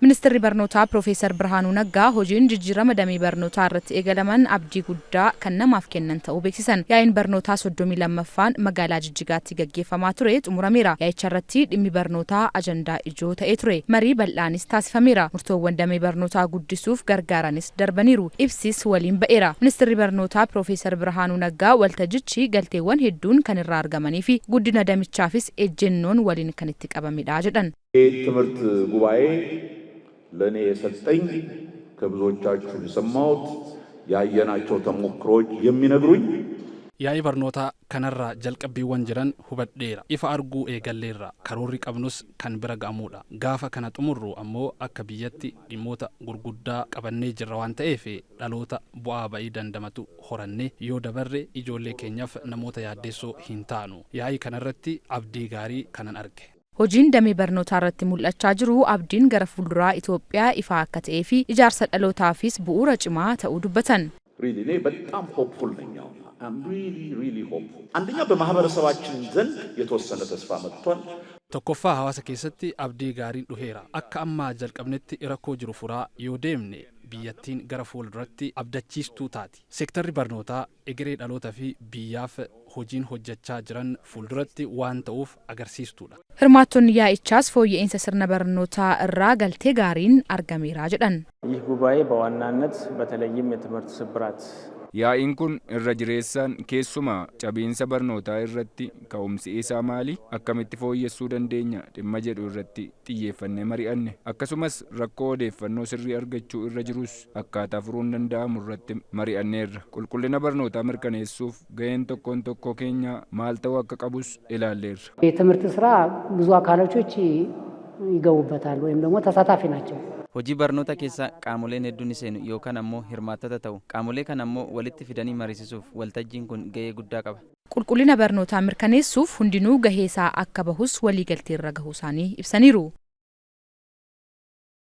Ministeerri barnootaa Piroofeesar Birhaanuu Naggaa hojiin jijjiirama damee barnootaa irratti eegalaman abdii guddaa kan namaaf kennan ta'uu beeksisan. Yaa'iin barnootaa 32ffaan magaalaa Jijjigaatti gaggeeffamaa ture xumurameera. Yaa'icha irratti dhimmi barnootaa ajandaa ijoo ta'ee ture. Marii bal'aanis taasifameera. Murtoowwan damee barnootaa guddisuuf gargaaranis darbaniiru. Ibsis waliin ba'eera. Ministeerri barnootaa Piroofeesar Birhaanuu Naggaa waltajjichi galteewwan hedduun kan irraa argamanii fi guddina damichaafis ejjennoon waliin kan itti qabamedha jedhan. ትምህርት ጉባኤ ለእኔ የሰጠኝ ከብዙዎቻችሁ የሰማሁት ያየናቸው ተሞክሮዎች የሚነግሩኝ Yaa'ii barnootaa kanarraa jalqabbiiwwan jiran hubadheera. Ifa arguu eegalleerra. Karoorri qabnus kan bira ga'amuudha. Gaafa kana xumurru ammoo akka biyyatti dhimmoota gurguddaa qabannee jirra waan ta'eef, dhaloota bu'aa ba'ii dandamatu horannee yoo dabarre ijoollee keenyaaf namoota yaaddeessoo hin taanu. Yaa'ii kanarratti abdii gaarii kanan arge. Hojiin damee barnootaa irratti mul'achaa jiru abdiin gara fuulduraa Itoophiyaa ifaa akka ta'ee fi ijaarsa dhalootaafis bu'uura cimaa ta'uu dubbatan. Really እኔ በጣም hopeful ነኝ። አሁን I'm really, really hopeful። አንደኛ በማህበረሰባችን ዘንድ የተወሰነ ተስፋ መጥቷል። Tokkoffaa, hawaasa keessatti abdii gaariin dhuheera. Akka ammaa jalqabnetti rakkoo jiru furaa yoo deemne, biyyattiin gara fuulduratti abdachiistuu taati. Seektarri barnootaa egeree dhaloota fi biyyaaf hojiin hojjechaa jiran fuulduratti waan ta'uuf agarsiistuudha. Hirmaattonni yaa'ichaas fooyya'insa sirna barnootaa irraa galtee gaariin argameera jedhan. ይህ ጉባኤ በዋናነት በተለይም የትምህርት ስብራት Yaa'iin kun irra jireessaan keessumaa cabiinsa barnootaa irratti ka'umsi isaa maali, akkamitti fooyyessuu dandeenya dhimma jedhu irratti xiyyeeffannee mari'anne. Akkasumas rakkoo odeeffannoo sirrii argachuu irra jirus akkaataa furuun danda'amu irratti mari'anneerra. Qulqullina barnootaa mirkaneessuuf gaheen tokkoon tokkoo keenyaa maal ta'uu akka qabus ilaalleerra. የትምህርት ስራ ብዙ አካላቶች ይገቡበታል ወይም ደግሞ ተሳታፊ ናቸው። Hojii barnoota keessa qaamoleen hedduun ni seenu yookaan ammoo hirmaattota ta'u. Qaamolee kana ammoo walitti fidanii mariisisuuf waltajjiin kun gahee guddaa qaba. Qulqullina barnootaa mirkaneessuuf hundinuu gahee isaa akka bahus waliigalteerra gahuu isaanii ibsaniiru.